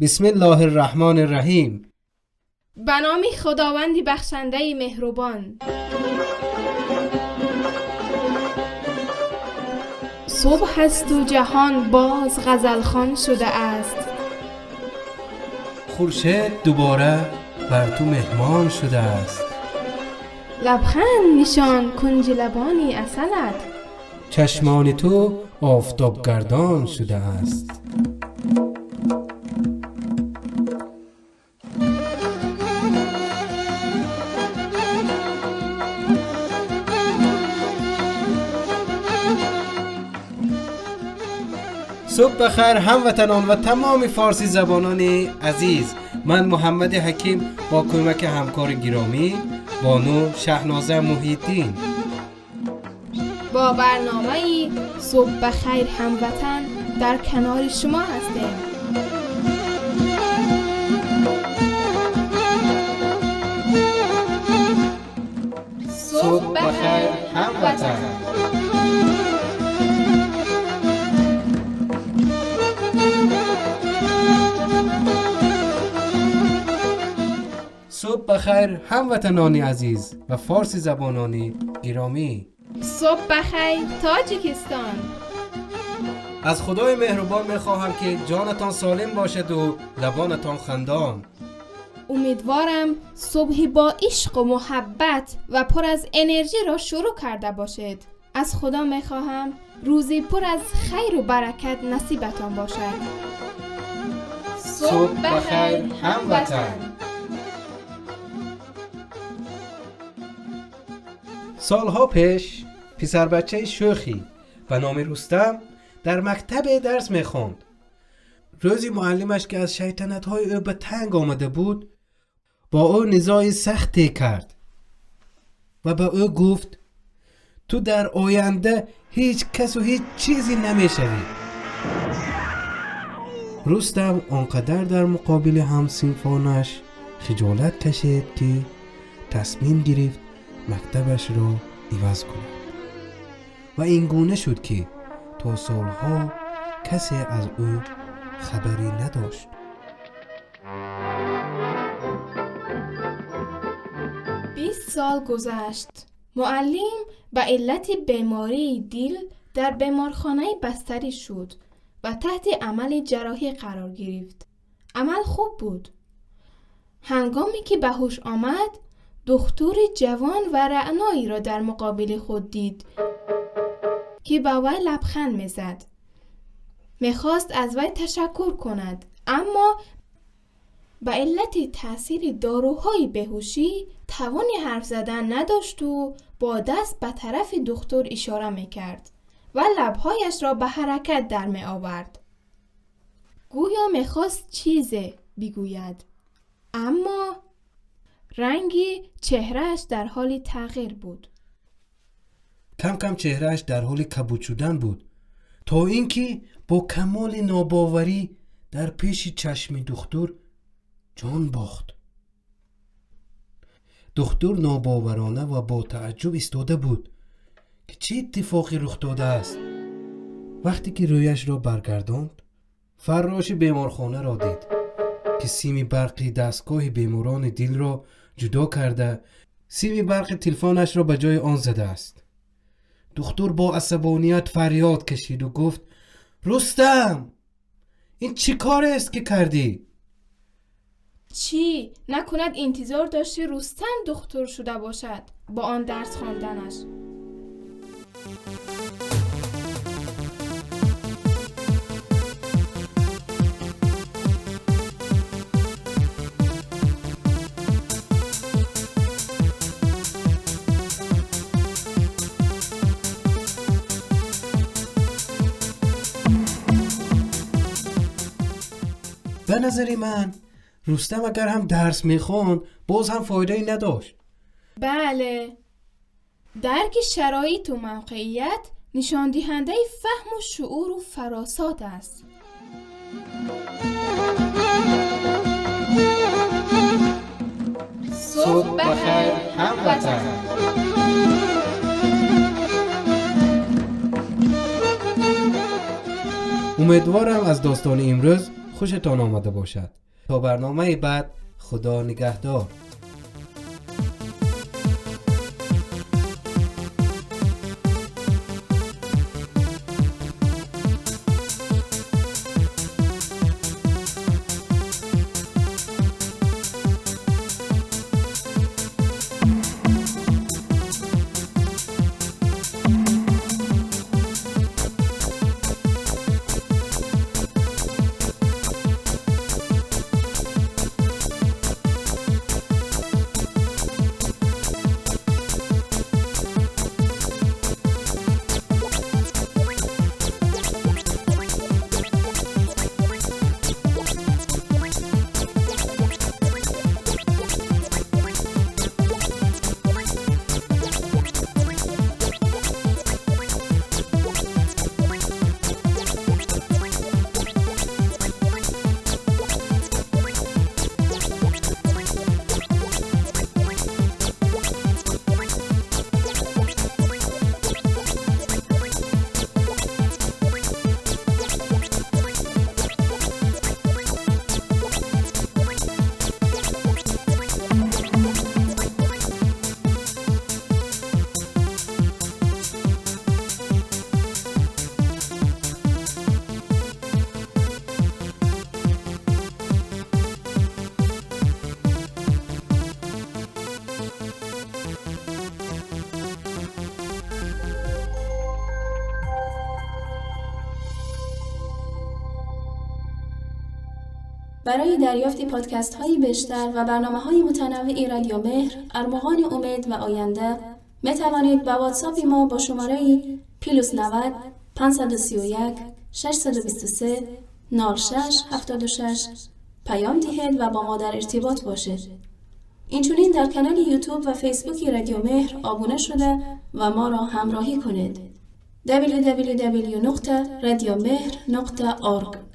بسم الله الرحمن الرحیم. به نام خداوند بخشنده مهربان. صبح است و جهان باز غزلخوان شده است. خورشید دوباره بر تو مهمان شده است. لبخند نشان کنج لبانی عسلت. چشمان تو آفتاب گردان شده است. صبح بخیر هموطنان و تمام فارسی زبانان عزیز. من محمد حکیم با کمک همکار گرامی بانو شهنازه محیطین با برنامه صبح بخیر هموطن در کنار شما هستیم. صبح بخیر هموطن. صبح بخیر هموطنان عزیز و فارسی زبانان گرامی. صبح بخیر تاجیکستان. از خدای مهربان میخواهم که جانتان سالم باشد و لبانتان خندان. امیدوارم صبحی با عشق و محبت و پر از انرژی را شروع کرده باشید. از خدا میخواهم روزی پر از خیر و برکت نصیبتان باشد. صبح بخیر هموطن. سالها پیش پسر بچه شوخی به نام رستم در مکتب درس میخواند. روزی معلمش که از شیطنت‌های او به تنگ آمده بود با او نزاع سختی کرد و به او گفت تو در آینده هیچ کس و هیچ چیزی نمیشوی. رستم آنقدر در مقابل همصنفانش خجالت کشید که تصمیم گرفت مکتبش را عوض کند و این گونه شد که تا سالها کسی از او خبری نداشت. 20 سال گذشت. معلم به علت بیماری دل در بیمارخانه بستری شد و تحت عمل جراحی قرار گرفت. عمل خوب بود. هنگامی که به هوش آمد، دکتر جوان و رعنایی را در مقابل خود دید که به وی لبخند میزد. میخواست از وی تشکر کند، اما به علت تاثیر داروهای بیهوشی توان حرف زدن نداشت و با دست به طرف دکتر اشاره میکرد و لبهایش را به حرکت در می آورد. گویا میخواست چیزی بگوید، اما رنگ چهرهش در حال تغییر بود. کم کم چهرهش در حال کبود شدن بود تا اینکه با کمال ناباوری در پیش چشم دکتر جان باخت. دکتر ناباورانه و با تعجب ایستاده بود که چه اتفاقی رخ داده است. وقتی که رویش را برگرداند، فراش بیمارخانه را دید که سیم برقی دستگاه بیماران دل را جدا کرده، سیم برق تلفنش را به جای آن زده است. دکتر با عصبانیت فریاد کشید و گفت رستم، این چی کار است که کردی؟ چی؟ نکند انتظار داشتی رستم دکتر شده باشد با آن درس خواندنش. به نظر من رستم اگر هم درس میخوند باز هم فایده ای نداشت. بله، درک شرایط و موقعیت نشان دهنده فهم و شعور و فراست است. صبح بخیر هموطن. امیدوارم از داستان امروز хушатон омада бошад. То барномаи баъд, Худо нигаҳдор. برای دریافت پادکست های بیشتر و برنامه های متنوع رادیو مهر، ارمغان امید و آینده، می توانید با واتساپ ما با شماره plus 90 531 623 06 76 پیام دهید و با ما در ارتباط باشید. اینچنین در کانال یوتیوب و فیسبوک رادیو مهر آبونه شده و ما را همراهی کنید. www.radiomehr.org